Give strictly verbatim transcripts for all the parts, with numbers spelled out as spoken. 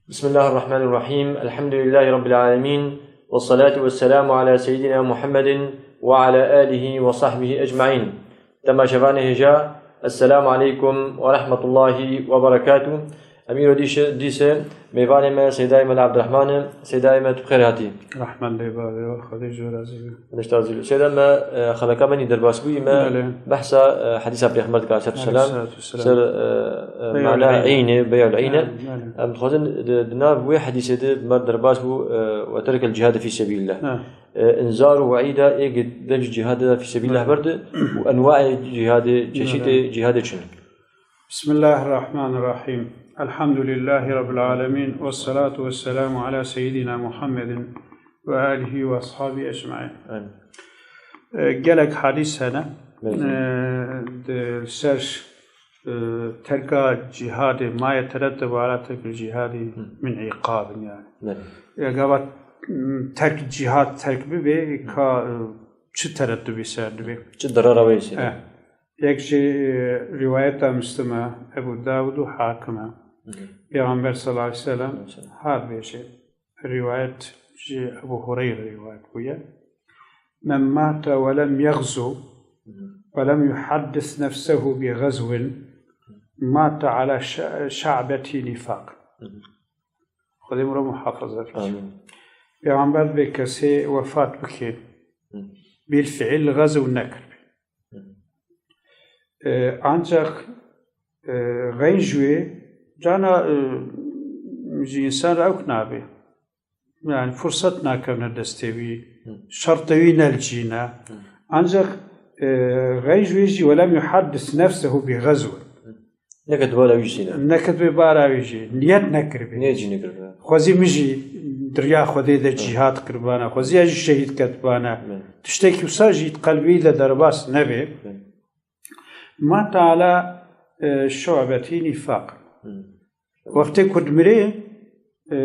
بسم الله الرحمن الرحيم. الحمد لله رب العالمين. والصلاة والسلام على سيدنا محمد وعلى آله وصحبه أجمعين. Temaşevanê hêja, Esselamu aleykum ve rahmetullahi ve berekatuh. Em îro dîşe-, dîse mêvanê me Seydayê Mela Abdurrahman e. Seydayê me, tu bi xêr hatî. Rehmet lê bavê we, Xwedê ji we razî be. Nişta zî. Seyda me, e, xeleka me nî derbas bûyî me Belê. behsa, e, hedîsa Pêxember dike aleyhisselatu vesselam. Aleyhisselatu vesselam. Ser, e, e, Bey'ul mana Eyn. Eynê, Bey'ul Eyne. Belê, belê. Em dixwazin di, di nav wê hedîsê de me derbas bû, e, ve terkel cihade fî sebîlillah. Ha. E, înzar û weîda ê gi-, dev ji cihade de fî sebîlillah Belê. berde û enwaê cihadê, çeşîtê Belê. cihadê çin. بسم الله الرحمن الرحيم. الحمد لله رب العالمين. والصلاة والسلام على سيدنا محمد وآله وأصحابه أجمعين. Amin. E, gelek hadîs hene. Belê. E, di ser, e, terka cihadê, ma yeteretteb ala terkil cihadî Hı. min îqabin yani. Belê. Ya gava, m, terk cihad terk bibe, ka, e, çi terettubî ser dibe? Çi derara wê ser? E, yek ji, e, rîwayeta Muslim e, Ebu Dawud û Hakim e. Hı hı. Pêxember sallallahu aleyhi ve sellem Aleyhisselam. hat bêje. Rîwayet ji Ebu Hureyre rîwayet bûye. "Men mate ve lem yegzu ve lem yuhaddis nefsehu bi gazwin mate ala şa-, şa'beti nifaq." Xwedê min re muhafaza bike. Amin. Pêxember bê kesê wefat bike. Hı. Bil fiil gazw nekir. Hı. E, ancak, e, xeyn ji wê cana, e, ji însan re ewk nabe. Yani fırsat nakevne destê wî, Hı. şertê wî ne li cî ne. Hı. Ancak, e, xeyn ji wê jî welem yuhaddis nefsehu bi gazwin. Hı. Neket bara wî jî ne. Neket wê bara wî jî. Niyet nekiribî. Niyet jî nekiribî. Xwezî min jî diriya Xwedê de Hı. cîhad kiribana. Xwezî ez jî şehîd ketibana. Hı. Tiştekî wisa jî qelbî de derbas nebe. Hı. Ma teala, e, şu'betî nîfaq. Hmm. Wextê ku dimirê, e,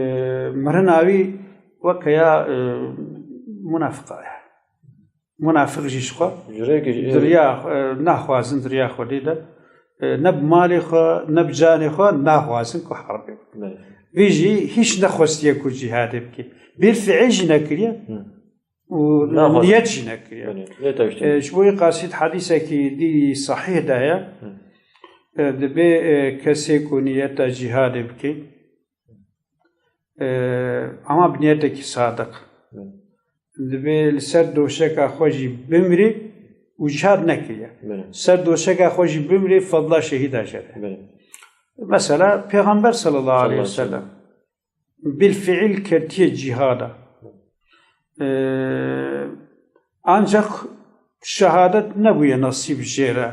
mirina wî weke ya, e, munafiqa ye. Munafiq jî ji xwe Ji rêkê, e, diriya, e, naxwazin diriya Xwedê de. E, ne bi malê xwe, ne bi canê xwe naxwazin ku herbê. Belê. Vî jî hîç nexwestiye ku cîhadê bike. Bêfiil jî nekiriye. Hmm. û Naxwazin. niyet jî nekiriye. Belê, lê tewştin. E, ji bo wî qasî di hedîsekî dî sahîh de ye. Hı. E, dibê, e, kesê ku niyeta cîhadê bike, e, ama bi niyetekî sadiq. Hı. Dibê li ser doşeka xwe jî bimrî û cîhad nekiriye. Belê. Ser doşeka xwe jî bimrî fedla şehîda jê re. Belê. Mesela Pêxember sallallahu aleyhi ve Sallallahu aleyhi ve sellem. sellem. Bilfiil ketiye cîhada. Ee, ancak şehadet nebûye nasîb jê re.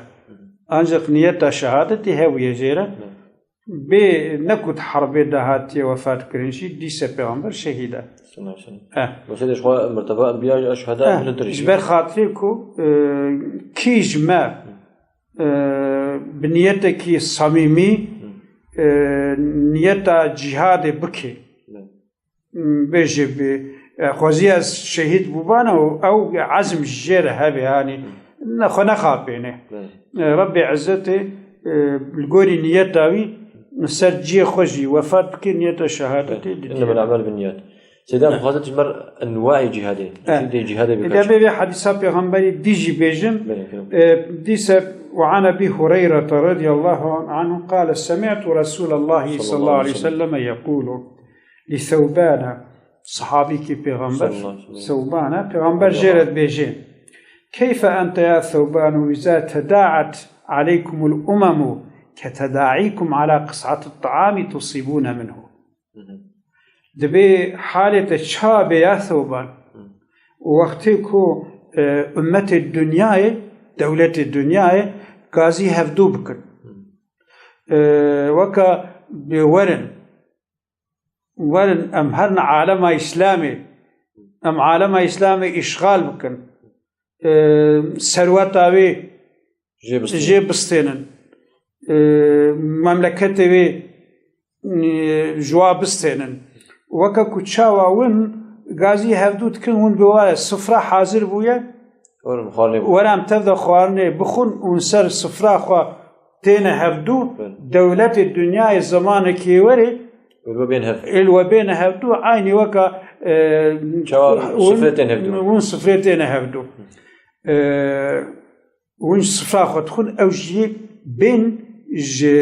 Ancak niyeta şehadetê hebûye jê re. Bê ne ku di herbê de hatiye wefat kirin jî, dîse pêxember şehîd e. Sallallahu aleyhi ve sellem. Eh. Mesela ji xwe merteba enbiya, şuheda Eh, bilind tir ji jî. ber xatirê ku, e, kî ji me e, bi niyetekî samîmî, e, niyeta cîhadê bike. Bêje bi, e, xwezî ez şehîd bûbana û ew ezm ji jê re hebe, yanî ne xwe nexapêne. E, Rebbê Izzetê, e, li gorî niyeta wî ser cihê xwe jî wefat bike, niyeta şehadetê didîne. Seyda, em dixwazin ji ber enwaê cîhadê, Eh. çeşîtê cîhadê Ê bikaş. de bê vê hedîsa Pêxemberî dî jî bêjin. Belê, belê. E, dîse, "Ve an Ebî Hureyre radiyallahu anhu qale, semi'tu Resûlallahî sallallahu aleyhi ve selleme yekûlu li Thewbane." Sahabîkî Pêxember, Sallallahu aleyhi ve sellem. Thewbane, Pêxember Radiyallahu jê re anh. dibêje, "Keyfe ente ya Thewbanu iza tedaat aleykumul umemu ketedaikum ala qis'atit ta'ami tusibune minhu." Hı hı. Dibê halê te ça bê ya Thewban. Hı. Wextê ku, e, ummetê dinyayê, dewletê dinyayê gazî hevdû bikin. Hı. E, weka bê werin, werin em herin alema Îslamê, em alema Îslamê îşxal bikin. E, serweta wê Jê bistînin. jê bistênin. E, memleketê wê, e, ji wa bistênin. Weke ku çawa win gazî hevdû dikin, win bi ware sifra hazir bûye. Werin xwarinê bixwin. Were em tev de xwarinê bixwin û ser sifra xwe têne hevdû. Belê. Dewletê dinyayê zemanekê were Û li we bên hev. Ê li we bêne hevdû, eynî weka, e, Çawa hûn, sifrê tên hevdû. Hûn sifrê têne hevdû. E, hûn ji sifra xwe dixwin, ew jî bên ji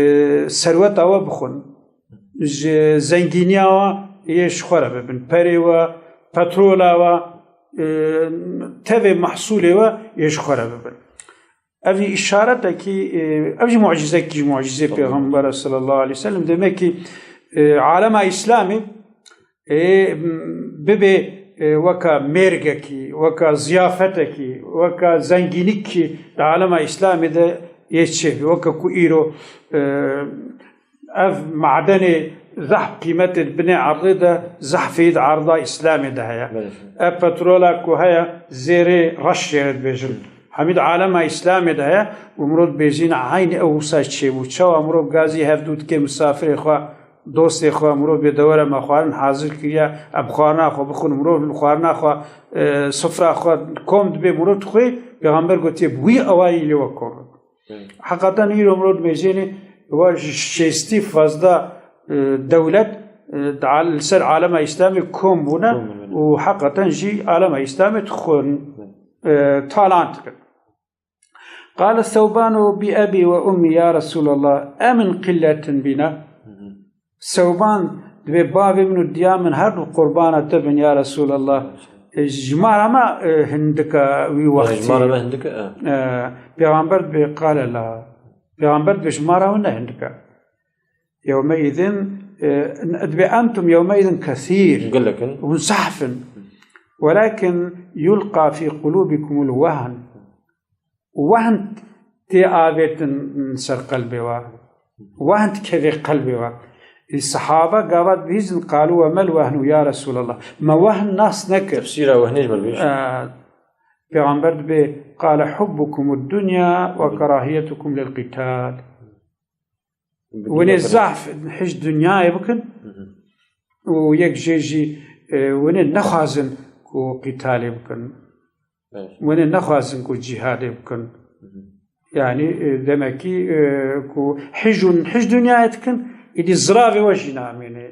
serweta we bixwin. Ji zengîniya we yê ji xwe re bibin. Perê we, petrola we, e, tevê mehsûlê we yê ji xwe re bibin. Ev jî îşaretekî, e, ev jî mucîzekî ji mucîzê Pêxembera sallallahu aleyhi ve sellem. Demek ki, e, alema Îslamê, e, m-, bibê, e, weka mêrgekî, weka ziyafetekî, weka zengînîkî di alema Îslamê de yê çêbî. Weke ku îro, e, ev madenê zehf qîmetê di binê erdê de, zehfê di erda Îslamê de heye. Belê. Ev petrola ku heye, zêrê reş jê re dibêjin. Hemî di alema Îslamê de heye û mirov dibêjîne, eynî ew wisa çêbû. Çawa mirov gazî hevdû dike misafirê xwe, dostê xwe, mirov bê dewera me xwarin hazir kiriye, em xwarina xwe bixwin, mirov li xwarina xwe, e, sifra xwe kom dibê, mirov dixwê, Pêxember gotiye, bi wî awayî lê we kom. Heqeten îro mirov dibêjêne, wa ji şêstî fazla, e, dewlet, e, di al-, li ser alema Îslamê kom bûne Kom bûne. Û heqeten jî alema Îslamê dixwin, e, talan dikin. Qale Sewbanu bi ebî we ummî ya Resûlallah, emin qilletin bîna. Sewban dibê bavê min û diya min her du qurbana te bin ya Resûlallah. E, ji ma re me, e, hindika wî Yanî wextî. Ji ma re me hindika, e. E, Pêxember dibê qale la. Pêxember dibê ji ma re hûn ne hindika. Yewmeîzin, e, dibê entum yewmeîzin kesîr. Gelek in. Hûn zehf in. Welakin yulqa fî qulûbikumul wehn. Wehn tê avêtin ser qelbê we. Wehn dikeve qelbê we. Ê sehaba gava dibihîzin, qalû we mel wehnu ya Resûlallah. Me wehn nas nekir. Tefsîra wehnê ji me bêjin. Ee, Pêxember dibê, qale hubbukumud dunya ve kerahiyetukum lil qital. Bi Winê dunya zehf hij dinyayê bikin Hı hı. û yek jê jî, e, winê nexwazin ku qîtalê bikin. Evet. Winê nexwazin ku cîhadê bikin. Hı hı. Yani, e, demek ki, e, ku hij û hij dinyayê dikin, îdî ziravê we jî namêne.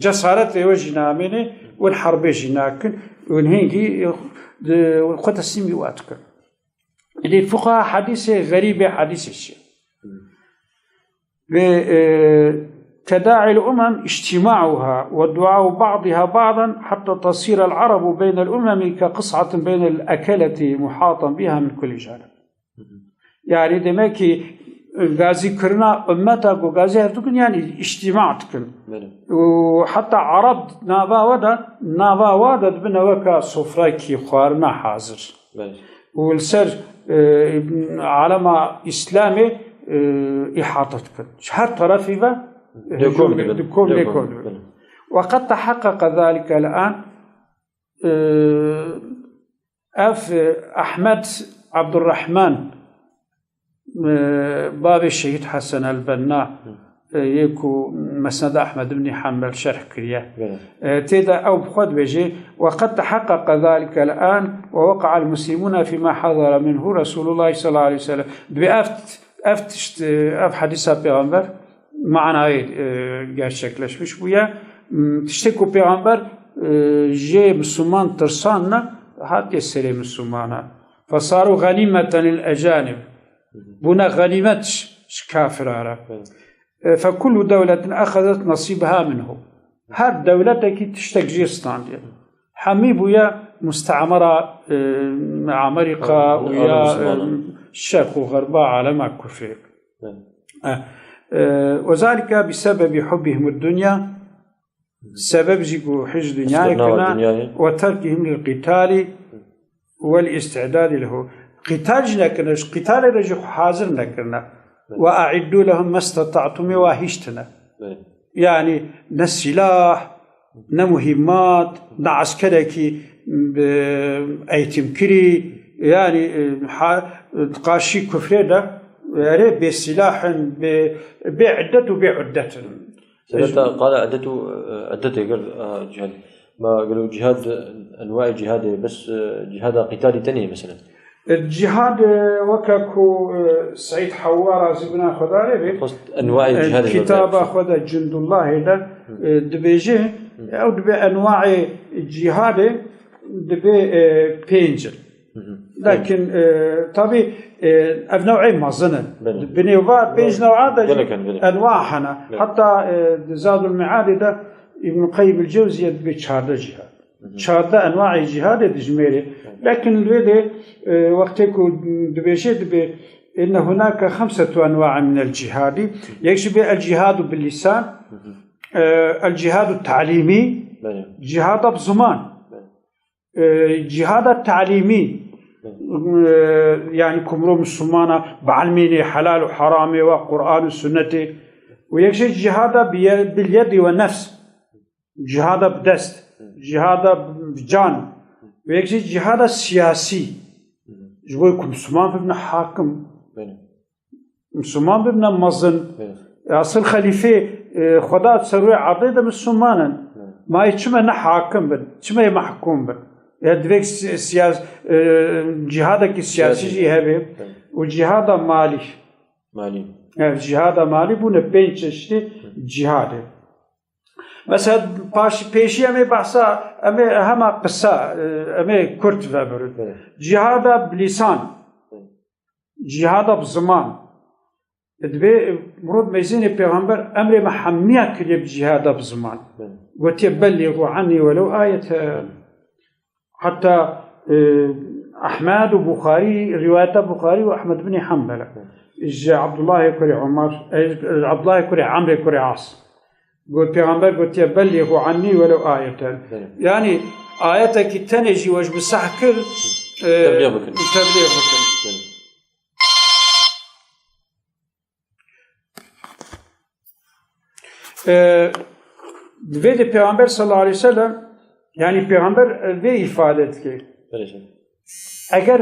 Cesaretê we jî namêne, win herbê jî nakin, win hingî, e, xwe teslîmî wa dikin. Îdî fuqaha hedîsê xerîbê hedîsê çi? Ve, e, تداعي الأمم اجتماعها ودعاء بعضها بعضا حتى تصير العرب بين الأمم كقصعة بين الأكلة محاطا بها من كل جانب. Yani demek ki gazî kirina ummeta ku gazî hev dikin, yani îctîma dikin. Belê. Û heta Arab nava we de, nava we de dibine weka sofrekî xwarina hazir. Belê. Û li ser, e, alema Îslamê, e, îhata dikin. Ji her terefî ve Lê kom dibin. Di kom Lê lê kom kom dibin. Belê. وقد تحقق ذلك الآن، e, ev, e, Ehmed Abdurrahman, e, bavê Şehîd Hesen el-Benna, e, yê ku Mesneda Ehmed ibnî Hanbel şerh kiriye. Belê. E, tê de ew bi xwe dibêje, وقد تحقق ذلك الآن ووقع المسلمون فيما حذر منه رسول الله صلى الله عليه وسلم. Dibê ev, ev tişt, ev hedîsa Pêxember manayê, e, gerçekleşmiş bûye. M, tiştê ku Pêxember, e, jê Misliman tirsanine, hatiye serê Mislimana. فصاروا غنيمة للأجانب. Bûne xenîmet ji, ji kafira re. Evet. E, فكل دولة أخذت نصيبها منه. Her dewletekî tiştek jê standiye. Hemî bûye mustemera, e, Amerîka Alem û ya, Mislimanan. E, şerq û xerba alema kufrê. Evet. E, e, وذلك بسبب حبهم الدنيا. Sebeb jî ku hij dinyayê Xistirna kirina, dinyayê. وتركهم للقتال والاستعداد له. Qîtal jî nekirine, ji qîtalê re jî xwe hazir nekirine. Evet. وأعدوا لهم ما استطعتم ê wa hiştine. Evet. Yani ne silah, ne muhimmat, ne eskerekî, e, eğitim kirî, yani, e, ha, qarşî kufrê de, erê bê silah in, bê, bê iddet û bê uddet in. Sebeta qala iddet û, e, iddet ê kir, e, cihad. Ma gelo cihad, enwaê cihadê, bes, e, cihada qîtalî tenê mesela. Cihad, e, weke ku, e, Seîd Hewwa razî bûna Xwedê lê bê, Xwest enwaê e, cihadê kitaba jî xwe de Cundullahê de, e, dibêje, ew dibê enwaê cihadê dibê, e, pênc in. Hı hı. Lakin, e, tabî, e, ev newê mezin in. Belê. Binê va pênc Belê. new'a de jî Gelek in, belê. enwa hene. Belê. Heta, e, di Zadul Meadê de Îbn Qeyyim el-Cewziye dibê çardeh cihad. Hı hı. Çardeh enwaê cihadê dijmêrê. Belê. Lakin li vê de, e, wextê ku dibêje dibê, "Inne hunake xemsetu enwa'a minel cihadi." Yek jî bê el cihadu bil lisan, Hı hı. e, el cihadu ta'lîmî, Belê. cihada bi ziman. Belê. E, cihada ta'lîmî, Hı. e, yani ku mirov Mislimana bielmînê helal û heramê ve, Qur'an û Sunnetê. Û yek jî cihada bi ye-, bil yedi ve nefs. Cihada bi dest, Hı. cihada bi can. Û yek jî cihada siyasî. Hı hı. Ji bo ku Misliman bibine hakim. Belê. Misliman bibine mezin. Belê. E, asil xelîfê, e, Xweda ser wê erdê de Misliman in. Belê. Ma yê çima ne hakim bin? Çima yê mehkûm bin? Ya divê si-, siyas-, e, cihadekî siyasî Siyasî. jî hebe. Belê. Û cihada malî. Malî. Evet, cihada malî bûne pênc çeşitî cihadê. Mesela paş-, pêşî em ê behsa, em ê hema qisa, e, em ê kurt vebirin. Evet. Cihada bi lisan. Evet. Cihada bi ziman. Divê mirov mêzênê pêxember emrê me hemiya kiriye bi cihada bi ziman. Evet. Gotiye, "Belligu anni welev ayete." Evet. Heta, e, Ehmed û Buxarî, rîwayeta Buxarî û Ehmed bin Hanbel e. Ji Abdullahê kurê Umar, e, Abdullahê kurê Amrê kurê As. Got, Pêxember gotiye, "Belligu anni welev ayeten." Evet. Yani ayetekî tenê jî we ji min seh kir, e, Tebliğ bikin. Tebliğ bikin. Evet. E, vê de Peygamber sallallahu aleyhi ve sellem, yani Peygamber, e, vê ifade dike. Öyle şey. Eger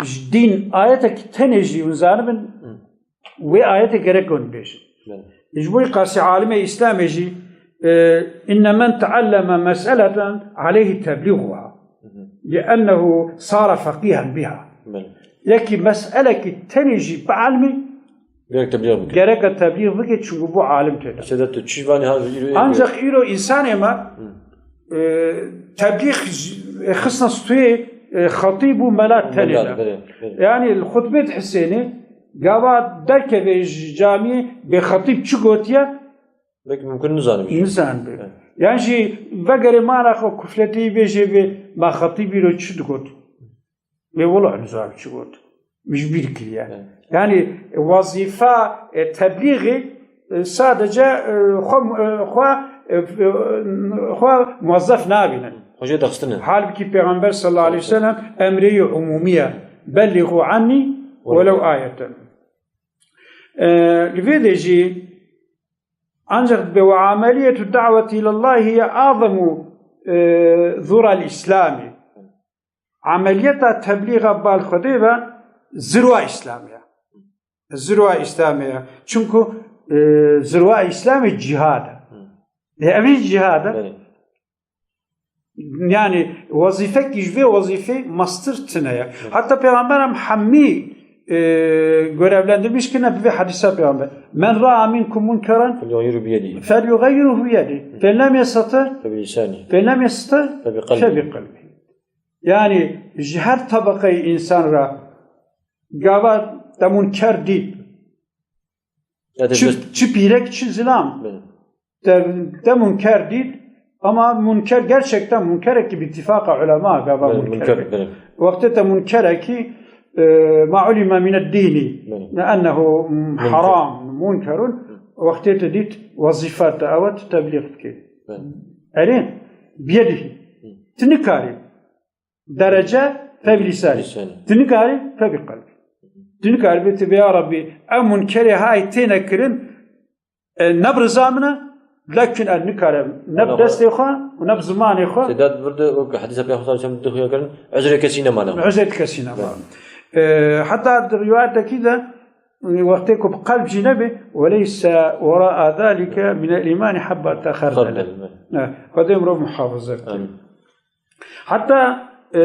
ji dîn ayetek tenê jî hûn zanibin, Hı. wê ayetê gerek hûn bêjin. Belê. Ji bo qasî alimê Îslamê jî, e, inne men tealleme meseleten aleyhi teblîguha. Hı hı. Liennehu sara feqihen biha. Belê. Yekî meselekî tenê jî bielmî, Gerek tebliğ bike. Gereke tebliğ bike, çünkü bu alim tê de. Mesela tu çi vanî ha, îro Ancak îro insanê me, Hı. e, tebliğ j-, e, xisna stûyê, e, xatîb û mela tenê Mela, de. Belê, belê. Yani li xutbê de Hüseyinê, gava derkeve ji camiyê bê xatîb çi gotiye? Belki mümkün nizanibî. Nizanibî. Evet. Yani jî vegere mana xwe kufletê bêje bê ma xatîb îro çi digot. Lê wela nizam çi got. Min ji bîr kiriye. Evet. Yani wezîfa, e, teblîgê, e, sadece, e, xwe, e, xwe, e, xwe muwezzef nabînin. Xwe jê dixistine. Halbukî Pêxember sallallahu aleyhi ve sellem emrê yê umûmî ye. Belligu anni welew ayeten. E, li vê de jî ancak be ve ameliyetu da'weti ilallahi hiye azemu, e, zural İslami. Emeliyeta teblîga bal Xwedê ve zirwa Îslamê ye. Zirwa Îslamê ye. Çunku, e, zirwa Îslamê cihad e. Hı. E, ev jî cihad e. Belê. Yani wezîfekî ji vê wezîfê mestir tune ye. Hı. Hatta Peygamber em hemî, e, görevlendirmiş kirine bi vê hadîsa Peygamber. Men ra'a minkum munkeran Felyughayyirhu biyedih. felyughayyirhu biyedih. Hı. Fe in lem yestati' Febilisani. fe in lem yestati' Febiqelbi. febiqelbi. Yani ji her tabaqeyê însan re gava te munker dît. Ya te Çi, dest- çi pîrek, çi zilam. Belê. Te, te munker dît, ama munker gerçekten munkerekî bi ittifaka ulema gava Belê, munker. munker, belê. Wextê te munkerekî, e, ma ulime mine dînî Belê. ne ennehu Munker. haram, munkerun. Wextê te dît wezîfa te ew e, tu teblîg bikî. Belê. Erê, biyedihî. Hı. Tu nikarî. Derece febilisani. Bilisani. Tu nikarî febiqelbî. Tu nikarî bê tu bê ya Rabbî, ev munkerê hay têne kirin, e, ne bi riza min e, lekin ez nikarim. Ne bi Ana destê xwe û ne bi zimanê xwe. Sedat burada o hadîsa Peygamber sallallahu aleyhi ve sellem dixuya kirin, uzrê kesî nemane. Uzrê kesî nemane. Evet. E, heta di riwayetekî de, wextê ku bi qelb jî nebe, "Ve leyse wera'a zalike minel îmani habbete xerdele." Xerdele, evet. Evet, Xwedê mirov muhafaza bike. Amin. Hatta, e,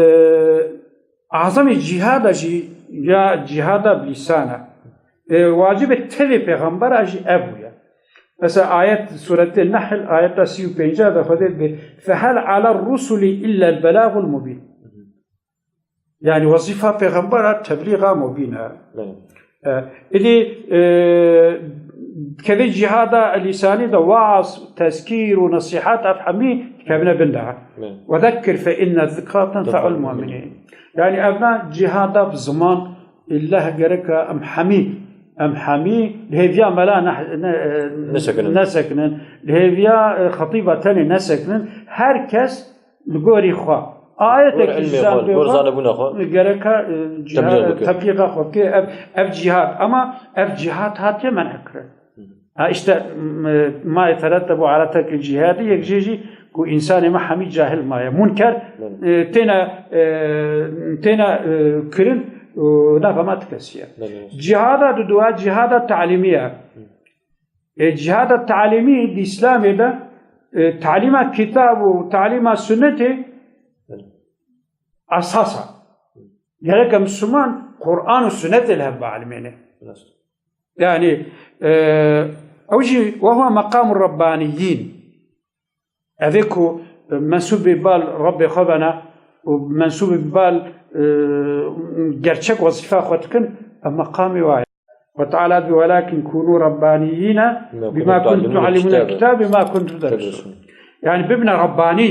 Azamê cîhada jî ya cîhada bi lîsan e. E, wacibê tevê pêxembera jî ev bûye. Mesela ayet, Sûretê Nehl, ayeta sî û pênc de Xwedê dibê, "Fehel ala rusulî illa el belagul mubîn." Yani wezîfa pêxembera teblîxa mubîn e. Belê. E, îdî, e, kevê cîhada lîsanî de waaz, tezkîr û nesîhat ev hemî dikevine bin de. Belê. "Ve zekkir fe inne zikra tenfe'ul mu'minîn." Yani ev ne cîhada bi ziman, îlla gereka em hemî, em hemî li hêviya mela ne, ne, e, Nesekinin. nesekinin, li hêviya, e, xetîba tenê nesekinin, her kes li gorî xwe. Ayetekî Gor ilmê xwe, gor zanebûna xwe. Gereka, e, cîha-, Teblîx bike. teblîxa xwe bike. Ev, ev cîhad. Ama ev cîhad hatiye men'kirin. Ha, işte, m-, ma ferettebu ala terkil cihadi, yek jê jî ku însanê me hemî cahil maye. Mûnker, Belê. e, têne, e, têne, e, kirin, e, nava me tikesiye. Belê. Cîhada duduwa, cîhada talîmî ye. E, cîhada talîmî di Îslamê de, e, talîma kitab û talîma sunnetê Belê. esas e. Gereke Müslüman Kur'an û sunnetê li hev bielmêne. Rast. Yani, e, ew jî, "Ve huve meqamu rabbaniyyin." Evê ku, e, mensûbê bal Rabbê xwe bena û mensûbê bal, e, gerçek wezîfa xwe dikin, ev meqamê wa ye. Xwe Teala dibê, "Welakin kûnû rabbaniyyîne bima kuntum tuallimûnel kitâbe, bima kuntum tedrisun." Yani bibine rabbanî.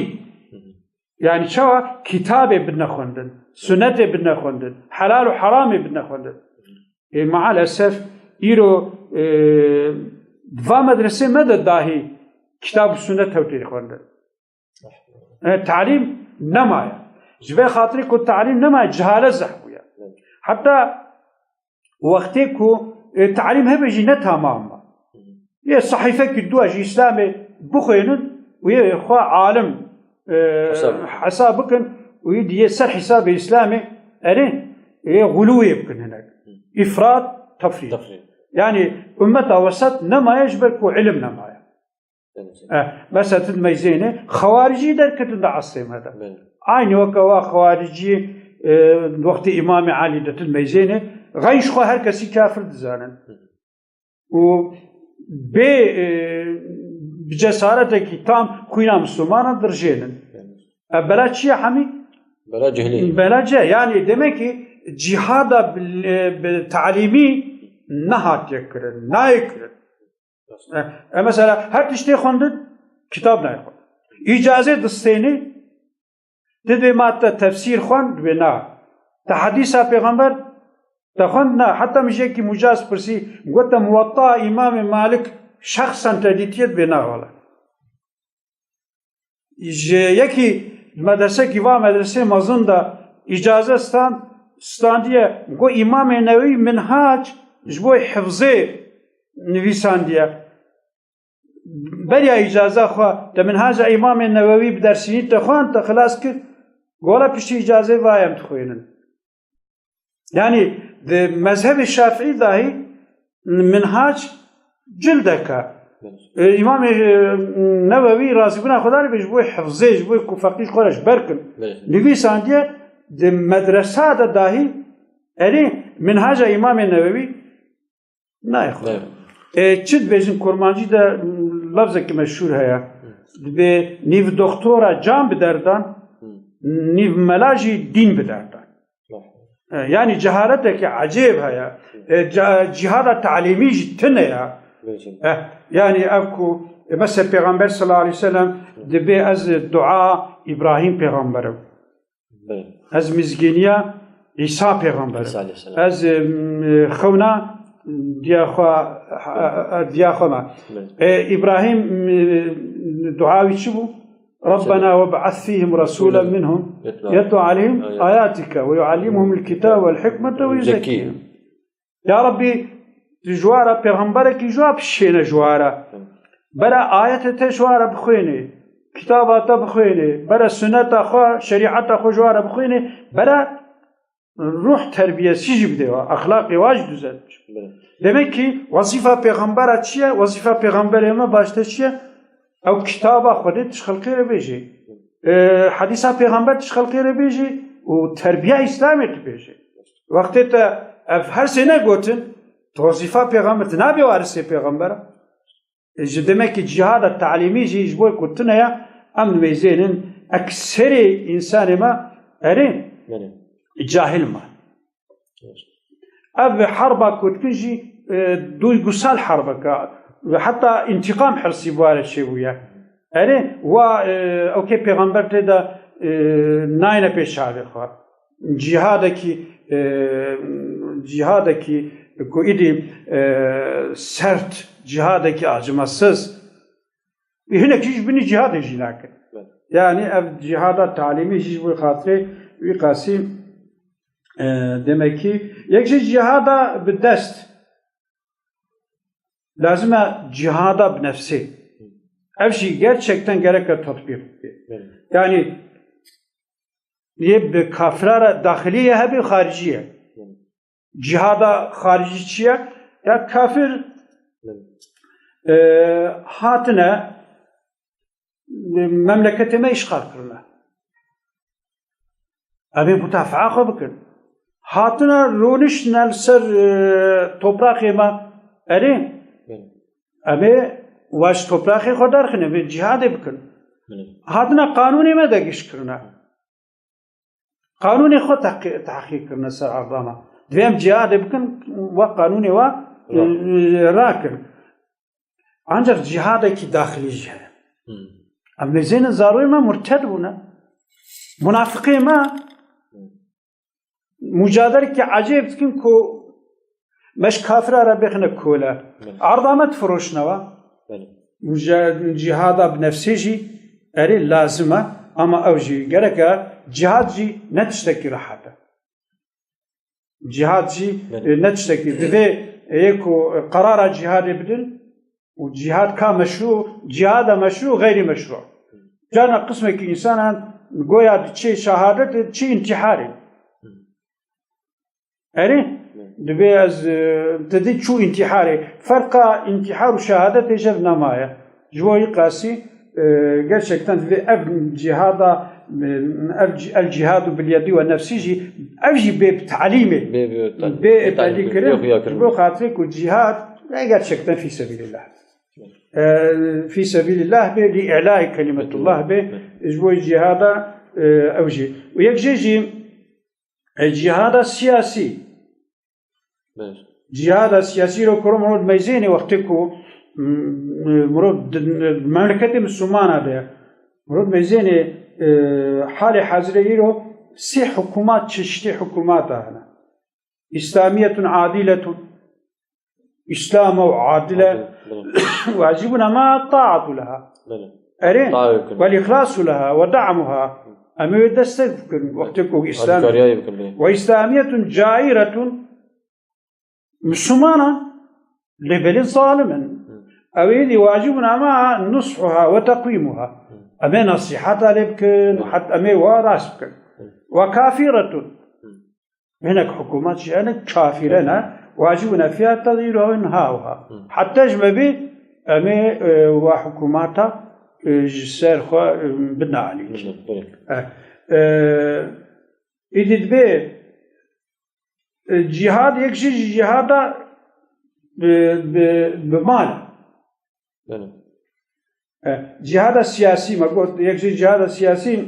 Yani çawa? Kitabê bidine xwendin, sunnetê bidine xwendin, helal û heramê bidine xwendin. Ê, maalesef îro, e, va medresê me de dahî kitab û sunnet tewtê xwendin. E, talîm nemaye. Ji vê xatirê ku talîm nemaye, cehalet zehf bûye. Heta wextê ku, e, talîm hebe jî ne tamam e. Yê sehîfekî dua ji Îslamê bixwînin û yê xwe alim, e, Hesab. hesab bikin û yê diyê ser hesabê Îslamê erê, yê xulûyê bikin hinek. Îfrat, tefrît. Tefrît. Yani ummeta wesat nemaye ji ber ku ilim nemaye. Belê. Eh, mesela tu dimeyzêne, xewaricî derketin di esrê me de. Belê. Aynî weke wa xewaricî, e, wextê Îmamê Elî de tu dimeyzêne, xeyn ji xwe her kesî kafir dizanin. Hı. Û bê, e, bi cesaretekî tam xwîna Mislimanan dirjênin. Belê. E, bela çi ye hemî? Bela cihilî. Bela ce, yani demek ki cihada bi, bi talîmî nehatiye kirin, nayê kirin. E, e, mesela her tiştê xwendin, kitab nayê xwendin. Îcazê distênî, tu dibê ma te tefsîr xwend, dibê na. Te hedîsa pêxember te xwend, na. Heta min ji yekî Mucaz pirsî, got te Muwatta Îmamê Malik şexsen te dîtiye, dibê na wele. Ji yekî medresekî va medresê mezin de îcaze stand, standiye, got Îmamê Newewî Minhac ji bo hifzê nivîsandiye. Beriya îcaza xwe te Minhaca Îmamê Newewî bi dersînî te xwend, te xilas kir, gola piştî îcazê va em dixwînin. Yani di mezhebê Şafîî dahî Minhac cildek e. E, Îmamê, e, Newewî razîbûna xwe darê bê ji bo hifzê, ji bo ku feqî ji xwe re ji ber kin. Belê. Nivîsandiye di medresa de dahî erê Minhaca Îmamê Newewî nayê xwe. Evet. E, çi dibêjin kurmancî de lafzekî meşhûr heye. Dibê nîv doktora can bi derdan, Hı. nîv mela jî dîn bi derdan. E, yani cehaletekî ecêb heye. E, ca-, cihada talîmî jî tune ya. Belê. E, yani ev ku, e, mesela Pêxember sallallahu aleyhi ve sellem dibê ez dua Îbrahîm pêxember im. Belê. Ez mizgîniya Îsa pêxember im. Îsa aleyhisselam. Ez, e, m-, xewna diya xwe, e, e, diya xwe me. Belê. E, Îbrahîm, e, dua wî çi bû? Rabbena web'ath fîhim rasûlen minhum yetlu aleyhim ayatike ve yuallimuhumul kitabe vel hikmete ve yuzekkihim. Ya Rabbî, tu ji wa re pêxemberekî ji wa bişêne ji wa re. Bere ayetê te ji wa re bixwêne, kitaba te bixwêne, bere sunneta xwe, şerîeta xwe ji wa re bixwêne, bere ruh terbiyesî jî bide wa, exlaqê wa jî düzeltmiş. Belê. Demek ki wezîfa pêxembera çi ye? Wezîfa pêxemberê me başte çi ye? Ew kitaba Xwedê tu ji xelkê re bêjê. E, hedîsa pêxember tu ji xelkê re bêjê. û terbiya Îslamê dibêje. Wextê te ev her sê negotin, tu wezîfa pêxember, tu nabê warisê pêxembera. E, ji demekî cihada talîmî jî ji bo ku tune ya, em dibêjênin ekserê însanê me erê Belê. cahil me. Ev herba ku dikin jî, e, duygusal herbek e. Heta întiqam hirsî bi ware çêbûye. Erê, wa, e, ew kê pêxember tê de, e, nayne pê çavê xwe. Cihadekî, e, cihadekî ku îdî, e, sert, cihadekî acımasız. Hinek jî ji binî cihadê jî nakin. Evet. Yani ev cihada talîmî jî ji bo xatirê wî qasî, e, demekî yek jî cihada bi dest. Lazim e cihada bi nefsê. Ev jî gerçekten gereke tatbîq bike. Evet. Yani yê bi kafira re daxilî ye, hebî xaricî ye. Evet. Cihada xaricî çi ye? Ya kafir, Evet. e, hatine memleketê me îşxal kirine. Em ê mudafaa xwe bikin. Hatine rûniştine li ser, e, topraqê me. Erê? Belê. Em ê we ji topraqê xwe derxin, em ê cihadê bikin. Belê. Hatine qanûnê me de giş kirine. Qanûnê xwe tehqî-, tehqîq kirine ser erda me. Divê em cihadê bikin, we qanûnê we, Rak. e, rakin. Ancak cihadekî daxilî jî heye. Hmm. Em mêzênin zarokê me murted bûne. Munafiqê me Hmm. mucadelekî ecêb dikin ku me ji kafira re bêxine kole. Belê. Erda me difiroşine we. Belê. Muca-, cihada bi nefsê jî erê lazim e, ama ew jî gerek e cihad jî ne tiştekî rehet e. Cihad jî, Belê. e, ne tiştekî. Divê yê ku qerara cihadê bidin û cihad ka meşrû, cihada meşrû, xeyrî meşrû. Carna qismekî însanan goya diçê şehadet, çi întiharê. Erê, Belê. divê ez, e, te dî çû întiharê. Ferqa întihar û şehadetê jev nemaye. Ji bo wî qasî, e, gerçekten divê ev cihada, e, ev ci-, el cihadu bil yedi ve nefsî jî, ev jî bê bi talîmê, Bê, bê, bê talîm, bê talîm kirin, bê xuya kirin. Ji bo xatirê ku cihad, e, gerçekten fî sebîlillah. E, fî sebîlillah bê, lî îlayê kelimetullah bê, Bê. ji bo cihada, e, ew jî. Û yek jê jî, e, cihada siyasî. Belê. Cihada siyasî îro kuro mirov meyzênê wextê ku, m-, mirov di, memleketê Mislimana de ye. Mirov meyzênê, e, halê hazirê îro sê hikûmat çeşitê hikûmata hene. İslamiyetun adiletun. Îslam û adile Adil, belê. Wacibun ama taatu leha. Belê. Erê? Taê bikin. Vel îxlasu leha ve da'muha. Em ê wê destek bikin wextê ku Îslam. Alîkariyayê bikin, belê. Ve îslamiyetun cairetun. Mislimanan lê belê zalim in. Hı. Ew ê dî wacibun ama nushuha ve teqwîmuha. Hı. Em ê nesîheta lê bikin, Hı. het-, em ê wa rast bikin. Hı. Ve kafiretun. Hı. Hinek hikûmet jî hene kafire ne, wacibûne fiha tedîruha ve inhauha. Hı. Heta ji me bî, em ê, e, wa hikûmeta, e, ji ser xwe, e, bidalî. Hı, belê. E, e, îdî dibê, e, cîhad, yek jî ji cîhada bi, bi, bi mal. Belê. E, cîhada siyasî, me got, yek jî cîhada siyasî,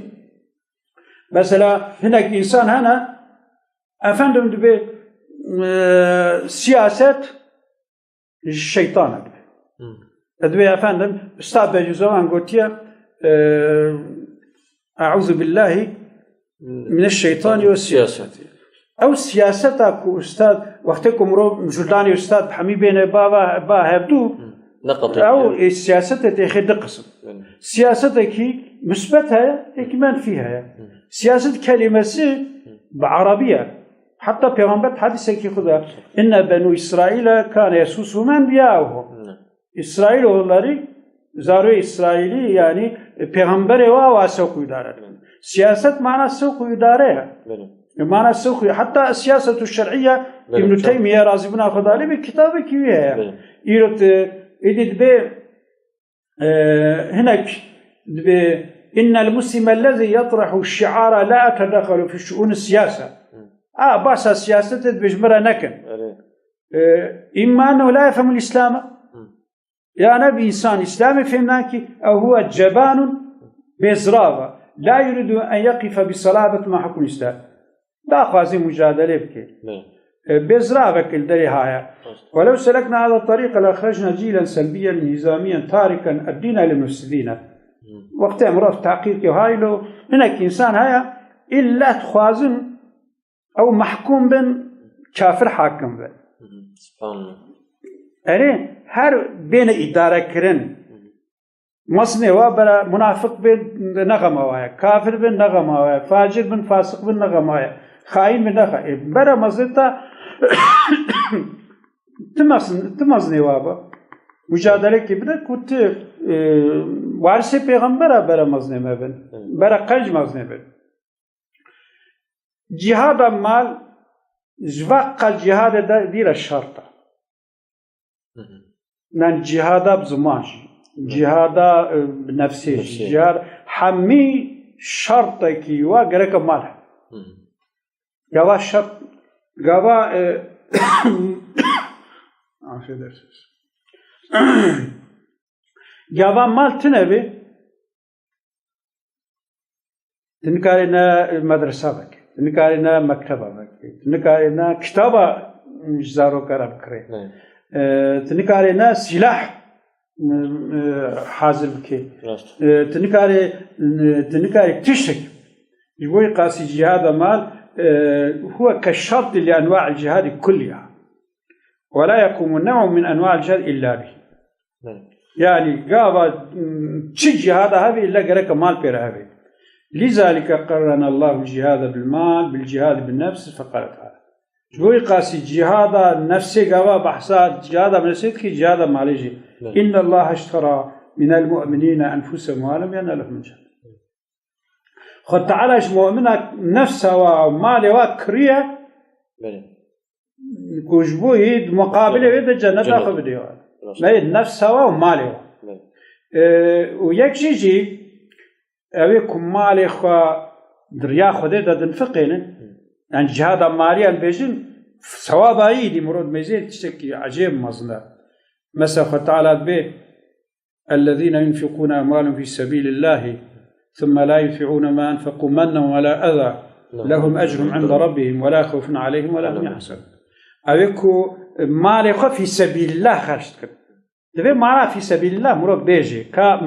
mesela, hinek însan hene, efendim, dibê, e, siyaset ji şeytana dibê. Hmm. E, dibê, efendim, Ustad Bediüzzaman gotiye, e, Euzu billahi mineşşeytanî ve siyaseti. Ew siyaseta ku ustad, wextê ku mirov cudanê ustad bi hemî bêne ba, ba, ba hevdû, Ne qetî. ew, e, siyasetê têxê du qism. Yani. Siyasetekî misbet heye, yekî menfî heye. Hı. Siyaset kelimesi Hı. bi Arabî ye. Heta Pêxember hedisekî xwe de, "Inne Benû Îsraîle kane yesusuhum enbiyauhum." Hı. Îsrailoğulları, zarê Îsraîlî, yani, e, pêxemberê wa wa sewq û îdare. Belê. Siyaset mana sewq û îdare ye. Belê. E, mana sewq û, heta siyasetu şer'îye Belê, Îbnû çok. Teymiye razî bûna Xwedê lê bê kitabekî wî heye. Belê. Îro te, êdî dibê, e, hinek dibê إن المسلم الذي يطرح الشعار لا أتدخل في شؤون السياسة. A, basa siyasetê dibêj min re nekin. Erê. E, إما أنه لا يفهم الإسلام. Hı. Ya ne bi însan Îslamê fêm nakî, ew huwa cebanun, bêzirav e. La yuridu en yeqife bi salabet ma hukmul Îslam. Daxwazî mucadelê bike. Ne. E, bêziravek li derê haya. Rast. Welew selekna hada tariqa la xerejna cîlen selbiyen inhizamiyen tariken eddîna lil mufsidîne. Hı. Wextê mirov teqîqê haylo, hinek însan haya, illa dixwazin ew mehkûm bin, kafir hakim bin. Hı hı. Subhanallah. Erê, her bêne îdarekirin. Hı hı. Mezinê wa bera munafiq bin, ne xema wa ye. Kafir bin, ne xema wa ye. Facir bin, fasiq bin, ne xema wa ye. Xaîn bin, ne xa-, e, bera mezinê ta ti mezin-, ti mezinê wa be. Mucadelekê bide ku ti, e, warisê pêxembera bera mezinê me bin. Hı. Bera qenc mezinê bin. Cîhada mal, ji va qal cîhadê de vî re şert e. Hı hı. Nan cîhada bi ziman jî, hı, cîhada, e, bi nefsê jî, nefsê, cîhad, hemî şertekî wa gereke mal. Hı hı. Gava şert, gava, e, affedersiniz. Gava mal tine be, Ti nikarê ne medresa vekê, ti nikarê ne mekteba vekê, ti nikarê ne kitaba ji zaroka re bikirê. Ne. E, ti nikarê ne sîlah, e, e, hazir bikê. Rast. E, ti nikarê, e, ti nikarê tiştek. Ji bo qasî cihada mal, e, huwa ke şertî li enwa'il cihadî kulliha. Ve la yekumu nev'un min enwa'il cihad illa bih. Belê. Yani gava, m, çi cihada hebe illa gereke mal pê re hebe. Lizalike qarrana Allahu cihada bil mal, bil cihadi bin nefs, feqale teala. Ji bo qasî cihada nefsê gava behsa cihada nefsê dikî cihada malê jî. Belê. İnne Allaha iştera minel mu'minine enfusehum ve amwalehum bi enne lehumul cennet. Xwe Teala ji mu'mina nefsa wa û malê wa kiriye, belê, ku ji bo yî di muqabilê wê de cenneta, cennet, xwe bidê wa. Rast. Belê, nefsa wa û malê wa. Belê. E, û yek jî jî ew ê ku malê xwe di riya Xwedê de dinfiqênin, hı, yani cihada maliyan bêjin, sewaba yî dî mirov mêzê tiştekî ecêb mezin e. Mesela Xwe Teala dibê, الذين ينفقون أموالهم في سبيل الله ثم لا يتبعون ما أنفقوا منا ولا أذى لهم أجرهم عند ربهم ولا خوف عليهم ولا هم يحزنون. Ew ê ku malê xwe fî sebîlillah xerc dikin. Divê mala fî sebîlillah mirov bêjê. Ka,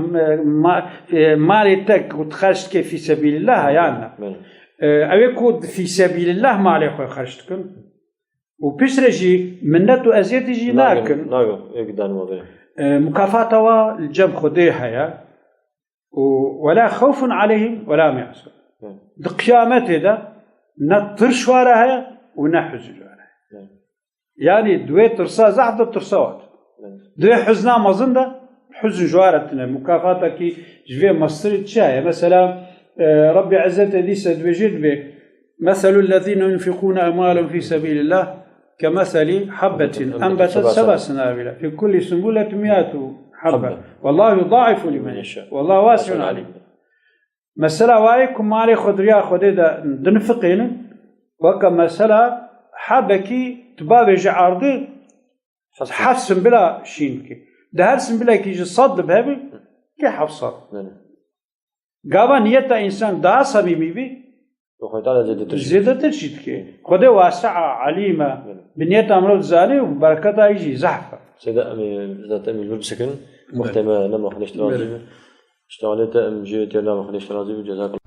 ma-, e, malê te ku tu xerc dikê fî sebîlillah, yan ne? Belê. E, ew ê ku fî sebîlillah malê xwe xerc dikin. Û piştre jî minnet û eziyetî jî nakin. Nakin, nakin, ê gidan we bê. E, mukafata wa li cem Xwedê heye. Û "Ve la xewfun aleyhim ve la hum yahzun." Hı. Di qiyametê de ne tirş wa re heye û ne huzn ji wa re heye. Hı. Yani di wê tirsa zehf de tirsa wa tune. Hı. Di wê huzna mezin de huzn ji wa re tune. Mukafatekî ji vê mestirî çi heye? Mesela, e, Rabbê Ezzetê dîse dibêje dibê, مثل الذين ينفقون أموالهم في سبيل الله كمثل حبة أنبتت سبع سنابل في كل سنبلة مئة حبة والله يضاعف لمن يشاء والله واسع عليم. Mesela wayê ku malê xwe di riya Xwedê de dinifiqênin, weke mesela hebekî tu bavêje erdê, heft sinbila şîn dike. Di her sinbilekî ji sed dibe hebî, ke heft sed. Belê. Gava niyeta însan daha samîmî bî, Xwedê Teala zêdetir jî, zêdetir jî dike. Xwedê wasi'a, alîm e. Belê. Bi niyeta mirov dizanê û bereketa wî jî zehf e. Seyda em ê, zaten em ê li vir bisekin. Belê. Wextê me nema, Xwedê ji te razî be. Belê. Ji tevalê te em jê têr nabin, Xwedê ji te razî be. Cezakallah.